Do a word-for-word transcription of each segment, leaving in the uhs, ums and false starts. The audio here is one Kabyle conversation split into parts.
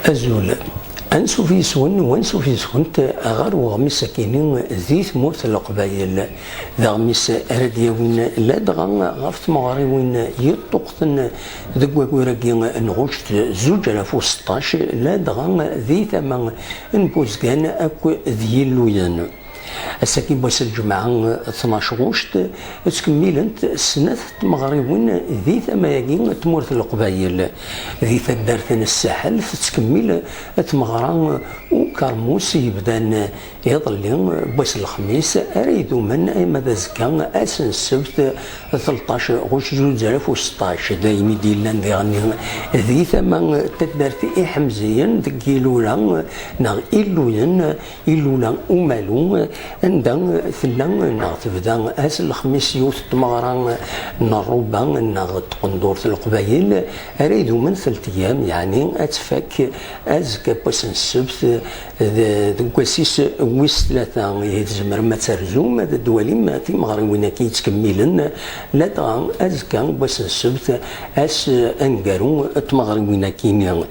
Azul. Ansuf yis-wen u ansuf yis-kent ɣer uɣmis akini di tmurt n Leqbayel. D aɣmis ara d-yawin ladɣa ɣef tmeɣriwin yeṭṭuqten deg waggur-agi n ɣuct zuǧ alaf u seṭṭac, ladɣa di tama n Buzgan akk d Yilluyen. Ass-agi n wass n lǧemɛa, tnac ɣuct, ttkemmilent snat tmeɣriwin di tama-agi n tmurt n Leqbayel. Di taddart n Ssaḥel, tettkemmil tmeɣra ukermus yebdan iḍelli n wass n lexmis, ara idumen arma d azekka, ass n ssebt, tleṭṭac ɣuct zuǧ alaf u seṭṭac. D ayen i d-yellan diɣen di tama n taddart Iḥemziyen deg Ilula neɣ Illuyen, Ilula Umalu, anda tella neɣ tebda ass n lexmis yiwet n tmeɣra n Ṛṛuba neɣ n tqendurt n Leqbayel, ara idumen telt ayyam, yeɛni ad tfak azekka n wass n ssebt, d-, deg wass-is wis tlata. Ihi tzemrem ad terzum, ad d-twalim timeɣriwin-agi yettkemmilen, ladɣa azekka n wass n ssebt, ass aneggaru n tmeɣriwin-agi-nni.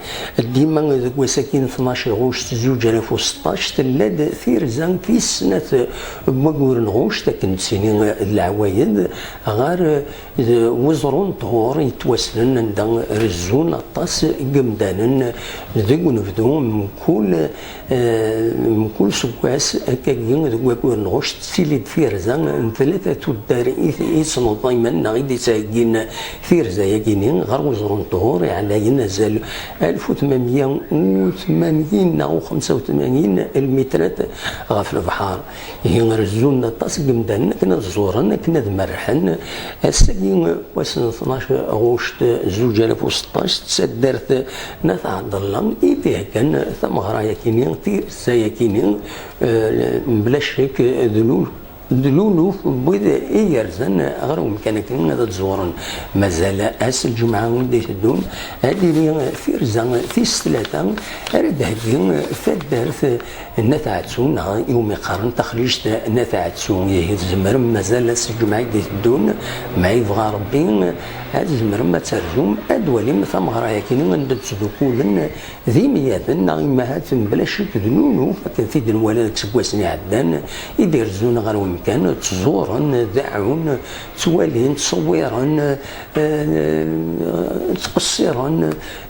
Dima deg wass-agi n tnac ɣuct zuǧ alaf u seṭṭac, tella-d tirza tis snat n waggur n ɣuct, akken nettini d leɛwayed, ɣer d weẓru n ṭhur yettwasnen, anda rezzun aṭas n yemdanen deg unebdu mkul, eh, mkul seggas. Akkagi deg waggur n ɣuct tettili-d tirza n tlata tuddar i, i yettneḍḍimen neɣ i d-yettheggin tirza-yagi-nni ɣer weẓru n ṭhur iɛlayen azal alef u tmanmya u tmanyin neɣ u xemsa u tmanyin lmitrat ɣef lebḥer. Ihi rezzun aṭas n yemdanen akken ad ẓuren, akken ad merrḥen. Ass-agi wass n tnac ɣuct zuǧ alaf u seṭṭac, d taddart n At Ɛebdella i d-iheggan tameɣra-yakini, tirza-yakini, eh, mebla ccek d lul-, d luluf n wid i yerzan ɣer umkan akken ad ẓuren. Mazal ass n lǧemɛa i d-iteddun ad d-tili tirza tis tlata ara d-theggi taddart n At Ɛettun, neɣ iwumi qqaren taxlict n At Ɛettun. Ihi tzemrem mazal ass n lǧemɛa i d-iteddun, ma yebɣa Ṛebbi, ad tzemrem ad terzum, ad d-twalim tameɣra-yakini anda ttdukulen d imyaden neɣ imahat mebla ccek d luluf, akken t-id-nwala deg iseggasen iɛeddan, i d-irezzun ɣer umkan, ttẓuren, deɛɛun, ttwalin, ttṣewwiren, eh, ttqeṣṣiren,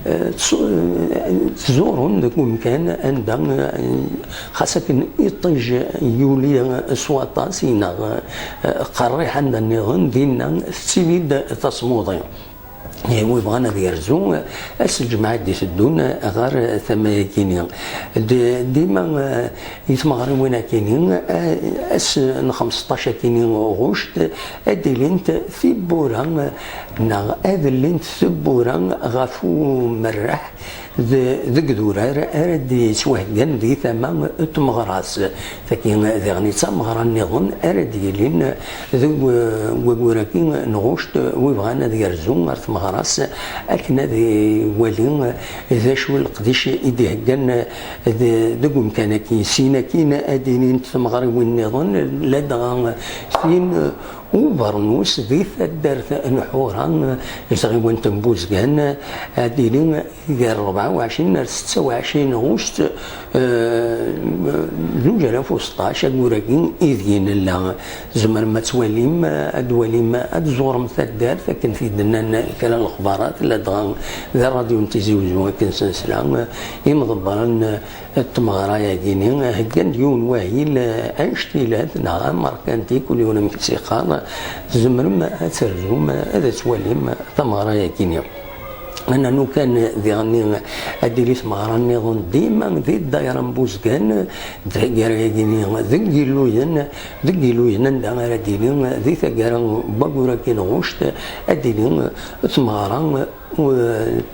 eh, ttsu-, eh, ttẓuren deg umkan anda, eh, xas akken iṭij yuli s waṭas, neɣ, eh, qerriḥ anda nniḍen, dinna tettili-d tasmuḍi. Ihi wi bɣan ad yerzu, ass n lǧemɛa i d-iteddun ɣer tama-agi-nni. D-, dima, eh, i tmeɣriwin-agi-nni, eh, ass n xemseṭṭac-agi-nni ɣuct, ad d-ilint tiwwura, neɣ ad llint tiwwura ɣef umerreḥ d-, deg idurar ara d-yettwaheggan di tama n tmeɣra-s. Tagi diɣen d tameɣra nniḍen ara d-yilin deg w-, waggur-agi n ɣuct, wi bɣan ad yerzu ɣer tmeɣra-s akken ad iwali d acu n leqdic i d-iheggan d-, deg umkan-agi. Sin-agi ad d-ilint tmeɣriwin nniḍen, ladɣa tin ubernus di taddart n Ḥura, tɣiwant n Buzgan, ad d-tili gar rebɛa u ɛecrin ar setta u ɛecrin ɣuct, eh, zuǧ alaf u seṭṭac, ayyur-agi ideg i nella. Tzemrem ad twalim, ad twalim, ad tẓurem taddart, akken t-id-nnan kra n lexbarat, ladɣa di ṛṛadyu n Tizi Uzzu, akken s nesla, imḍebbren n tmeɣra-agi-nni heggan-d yiwen wahil, eh, anect-ilat neɣ amerkanti, kul yiwen amek i s-iqqar. Tzemrem ad terzum, ad twalim tameɣra-agi-nni. Ana nukan diɣen ad d-tili tmeɣra nniḍen dima di ddayra n Buzgan, d taggara-agi-nni deg Iluyen, deg Iluyen anda ara d-tili di taggara n waggur-agi n ɣuct, ad d-tili tmeɣra n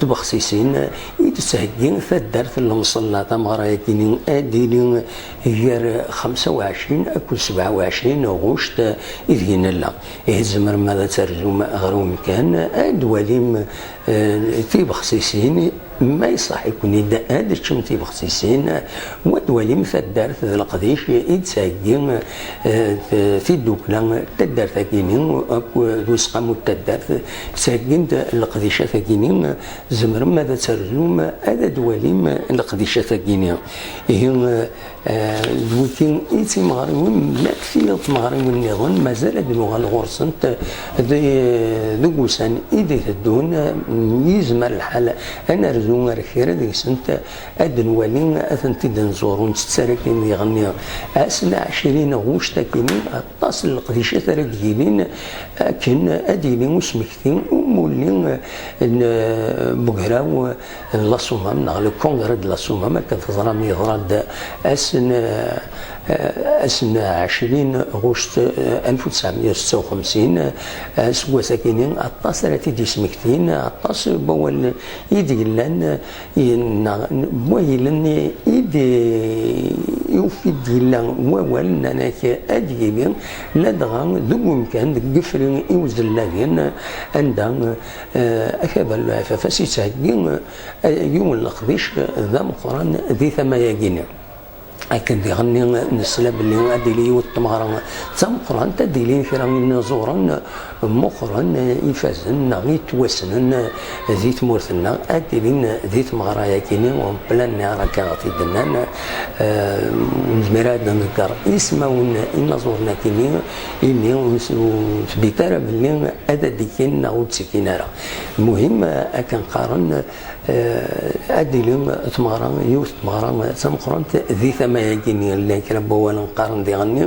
tbexsisin i d-tettheggi taddart n Lemṣella. Tameɣra-agi-nni ad d-tili gar xemsa u ɛecrin akked sebɛa u ɛecrin ɣuct ideg i nella. Ihi tzemrem ad terzum ɣer umkan, ad d-twalim, eh, tibexsisin, ma iṣaḥ-iken-id ad teččem tibexsisin, wa d-twalim taddart d leqdic i d-tettheggi, eh, t-, tiddukla n taddart-agi-nni akked useqqamu n taddart, ttheggin-d leqdicat Gini, tzemrem ad terzum, ad d-twalim leqdicat-agi-ni. Ihi, eh, d wiki i d timeɣriwin, ma tiyaḍ tmeɣriwin nniḍen, mazal ad nuɣal ɣur-sent d-, deg ussan i d-iteddun, yezmer lḥal ad nerzu ar kra deg-sent, ad nwali, ad tent-id-nẓur, ur nettett ara akken diɣenni. Ass n ɛecrin ɣuct akkin, aṭas n leqdicat ara d-yilin, akken ad d-yili usmekti umulli n, n ugraw n la Soummam, neɣ le congrès de la Soummam, akken teẓram yeḍra-d ass n, ass n ɛecrin ɣuct alef u tesɛemya u setta u xemsin. Aseggas-akini, aṭas ara t-id-yesmektin, aṭas n wawalen i d-yellan, neɣ n waylen i d-, i ufid d-yella wawal, nnan-ak ad d-yili ladɣa deg umkan, deg yifri iwzellagen, anda, eh, akabal Lɛafaf as-yettheggi, eh, yiwen n leqdic d ameqqran di tama-agi-ni. Akken diɣenni nesla belli ad d-tili yiwet n tmeɣra d tameqqrant, ad d-ilin kra n yinaẓuren meqqren, ifazen neɣ yettwassnen di tmurt-nneɣ, ad d-ilin di tmeɣra-agi-ni, en plein air, akka i ɣ-t-id-nnan. Eh, ur nezmir ad d-nḍegger ismawen n yinaẓuren-agi-ni, imi ur s-, ur tbit ara belli ad d-ikkin neɣ ur d-ttikkin ara. Lmuhim, akken qqaren, eh, ad d-tili tmeɣra, yiwet n tmeɣra d tameqqrant di tama-agi-nni, llan kra n wawalen qqaren diɣenni,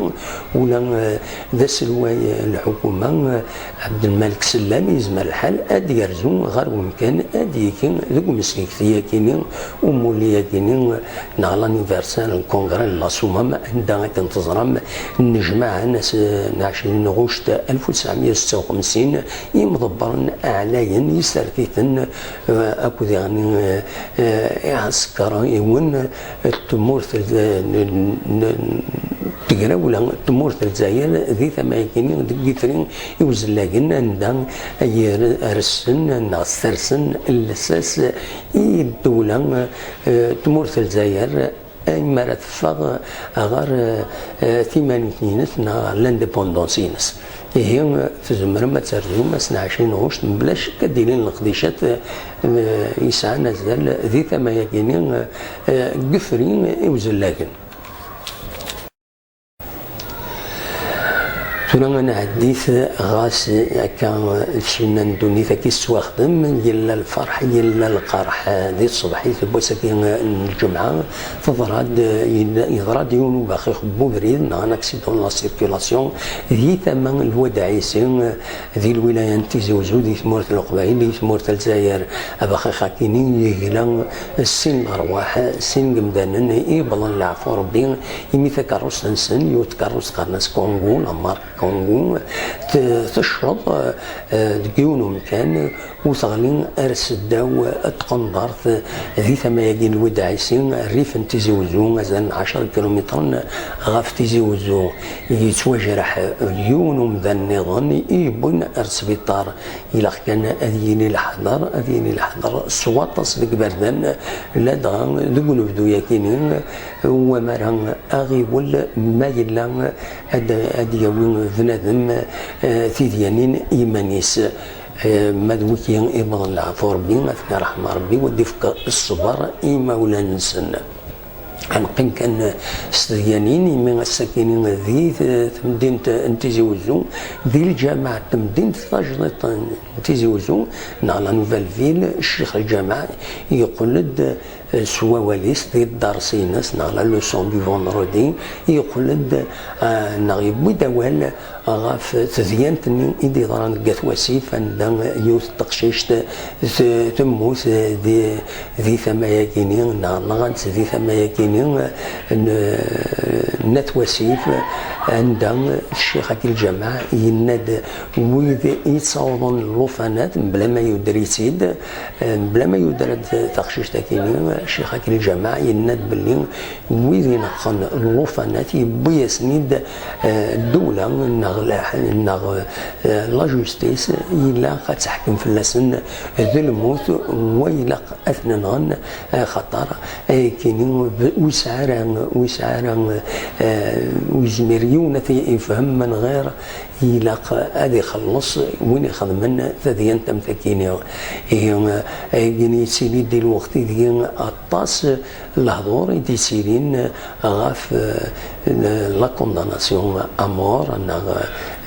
ula, eh, d aselway, eh, n lḥukuma, eh, Ɛebdelmalek Sellal, yezmer lḥal ad d-yerzu ɣer wemkan, ad d-yekki deg umsegti-agi-nni, umulli-agi-nni, neɣ l'anniversaire n congrès n la Soummam, anda akken teẓram nnejmaɛen ass n ɛecrin ɣuct alef u tesɛemya u setta u xemsin imḍebbren ɛlayen, yesserfiten, eh, akked, yeɛni, eh, eh, iɛsekriwen n tmurt n, n, n tegrawla n tmurt n Lezzayer di tama-agi-ni, deg yifri iwzellagen, anda ay ressen neɣ ssersen llsas i ddewla, eh, tmurt n Lezzayer, mi ara teffeɣ ɣer, eh, timanit-ines neɣ ɣer l'indépendance-ines. Ihi, tzemrem ad terzum ass n ɛecrin ɣuct, mebla ccek ad d-ilin leqdicat, eh, yesɛan azal di tama-agi-ni, eh, deg yifri iwzellagen. Tura ad nɛeddit ɣas akka d ccenna n ddunit akka i tettwaxdem, yella lferḥ, yella lqerḥ. Di tṣebḥit n wass-agi n lǧemɛa, teḍra-d, yeḍra-d yiwen ubaxix n ubrid, neɣ un accident de la circulation, di tama n Lwad Ɛisi, di lwilaya n Tizi Uzzu, di tmurt n Leqbayel, di tmurt n Lezzayer. Abaxix-agi-ni yegla sin lerwaḥ, sin n yemdanen i yebḍan leɛfu Rebbi, imi takerrust-nsen, yiwet tkerrust qqaren-as Kangoo, la marque Kangoo, t-, tecceḍ, eh, deg yiwen umkan, u teɣli ar seddaw n tqendart di tama-agi n Lwad Ɛisi, rrif n Tizi Uzzu, azal n ɛecra kilumitren ɣef Tizi Uzzu. Yettwajreḥ yiwen umdan nniḍen i yewwin ar sbiṭar. Ilaq kan ad yili leḥder, ad yili leḥder s waṭas deg iberdan, ladɣa deg unebdu-agi-ni, wamara aɣiwel ma yella ad, ad yawi bnadem, eh, tidyanin i yiman-is. Eh, ma d wiki iwḍen leɛfu Rebbi, ad ten-iṛḥem Rebbi, u ad d-ifk ṣṣber i imawlan-nsen. Ad neqqim kan s tedyanin, imi ass-agi-ni di t-, temdint n Tizi Uzzu, di lǧameɛ n temdint tajdiṭ n Tizi Uzzu, neɣ la nouvelle ville, ccix lǧameɛ yeqqel-d, eh, s wawal-is di tḍersi-ines, neɣ la leçon du vendredi, yeqqel-d, eh, neɣ yewwi-d awal ɣef tedyant-nni i d-yeḍran deg At Wasif, anda yiwet n teqcict t-, temmut di, di tama-agi-ni, neɣ nɣan-tt di tama-agi-ni n, n At Wasif, anda ccix-agi lǧameɛ yenna-d, wid yettawḍen llufan-at mebla ma yuder-itt-id, mebla ma yuder-d taqcict-agi-ni, Ccix Akli Lǧameɛ yenna-d belli wid ineqqen llufan-a yewwi-yasen-id, eh, ddewla neɣ la-, neɣ, eh, la justice, ilaq ad teḥkem fell-asen d lmut, wa ilaq ad ten-nɣen, eh, xaṭer ayakini ur yesɛi ara, ur yesɛi ara, eh, ur yezmir yiwen ad t-yefhem, ma nɣir ilaq ad ixelleṣ win ixedmen tadyant am takini. Ihi, eh, ayagini yettili-d di lweqt ideg aṭas lehdur i d-yettilin ɣef, eh, la condamnation à mort neɣ,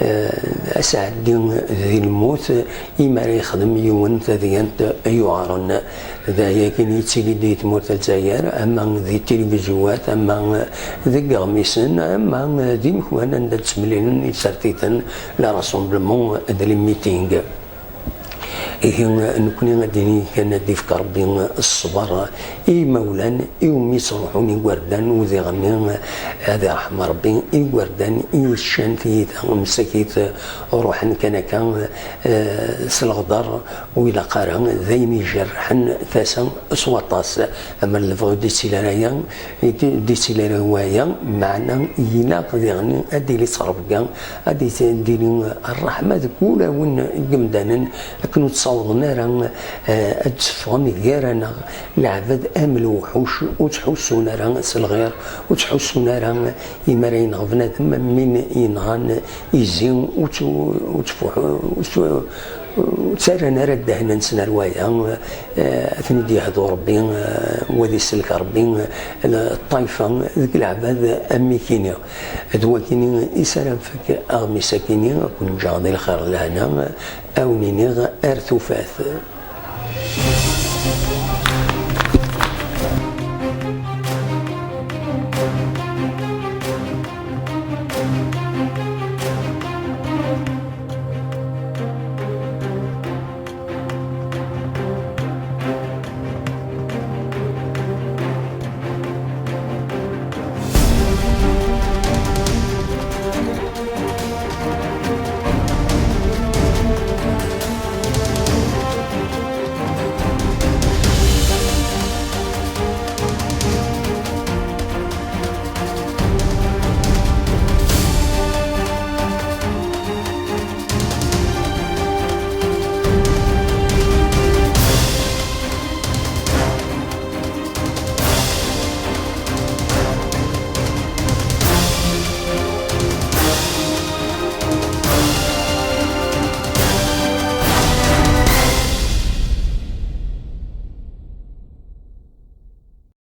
eh, asɛeddi di lmut imi ara yexdem yiwen tadyant yuɛren. D ayagini yettili-d di tmurt n Lezzayer, ama di tilivizywat, ama deg iɣmisen, ama di mekwan anda d-ttemlilen isertiten, les rassemblements d les meetings. Ihi, nekkni ad d-nini kan ad d-ifk Rebbi ṣṣber i imawlan i umi ttruḥun igerdan, u diɣenni ad iṛḥem Rebbi igerdan i yeččan tiyita msakit, ruḥen kan akka, eh, s leɣder, ur ilaq ara, d ayen ijerrḥen tasa s waṭas. Ama lebɣi ur d-ittili ara aya, ur d-ittili ara waya, meɛna ilaq diɣenni ad d-tili ttrebga, ad d-tili ṛṛeḥma deg wulawen n yemdanen, akken ur ttawḍen ara, eh, ad d-ffɣen gar-aneɣ leɛbad am lewḥuc, ur ttḥussun ara s lɣir, ur ttḥussun ara imi ara yenɣ bnadem am win yenɣan izi, ur tt-, ur ttfuḥ-, ur tt-, ur ttarran ara ddehn-nsen ar waya, eh, ad ten-id-yehdu Rebbi, eh, wa ad isellek Rebbi, eh, ṭṭayfa deg leɛbad am wigini. D wagini i s ara nfak aɣmis-agini, ad ken-ǧǧeɣ di lxir d lehna, ad wen-iniɣ ar tufat.